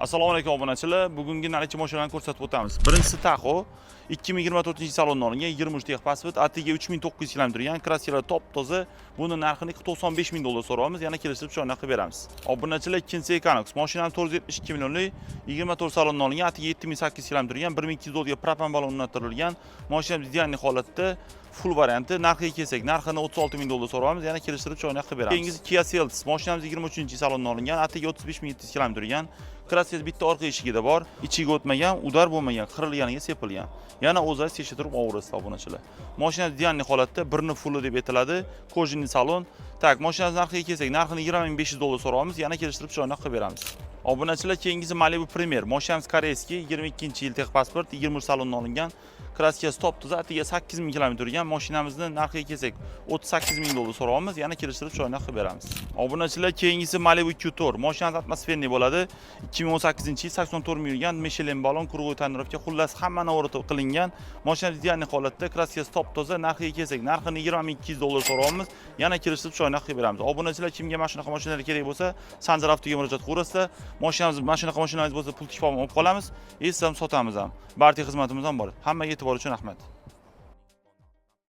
Assalomu alaykum, obunachilar. Bugungi наличие mashinalarni ko'rsatib o'tamiz. Birinchisi Tahoe, 2024 salondan olingan, 23 техпаспорт, atiga 3900 km yurgan, краска lar top toza. Buni narxini 95 ming dollar so'raymiz, yana kelishtirib chiroyli qilib beramiz. Obunachilar, ikkinchisi Equinox. Mashinani 472 millionlik, 24 salondan olingan, atiga 7800 km yurgan, 1200 dollarga propan balon o'rnatilgan. Mashina идеальный holatda, full varianti. Narxiga kelsak, narxini 36 ming dollar so'raymiz, yana kelishtirib chiroyli qilib beramiz. Keyingisi Kia Seltos. Mashinamiz 23 salondan olingan, atiga 35 700 km yurgan. Краска si bitta orqa eshigida bor, ichiga o'tmagan, удар bo'lmagan, qirilganiga sepilgan. Yana o'zlari tekshirib turib olaverasiz, obunachilar. Mashina идеальный holatda, birni fulli deb aytiladi, кожаный salon. Так, mashinani narxiga kelsak, narxini 20 500 dollar so'raymiz, yana kelishtirib chiroyli qilib beramiz. Obunachilar, keyingisi Malibu Premier. Mashinamiz корейский, 22 yil техпаспорт, 23 salondan olingan. Краска si top toza, atiga 8000 km yurgan. Mashinamizni narxiga kelsak, 38 ming dollar so'raymiz, yana kelishtirib chiroyli qilib beramiz. Obunachilar, keyingisi Malibu Q4. Mashinamiz атмосферный bo'ladi. 2018 yil, 84 ming yurgan, Michelin balon, круговой тонировка, xullas hamma наворот qilingan. Mashina идеальный holatda, краска si top toza, narxiga kelsak, narxini 20 200 dollar so'raymiz, yana kelishtirib chiroyli qilib beramiz. Obunachilar, kimga mana shunaqa mashinalar kerak bo'lsa, Sanjar Avtoga murojaat qilaverasizlar. Mashinamiz, mana shunaqa mashinangiz bo'lsa, pul tikib olib qolamiz, esa ham sotamiz ham. Barter xizmatimiz ham bor. Hammaga e'tibor uchun rahmat.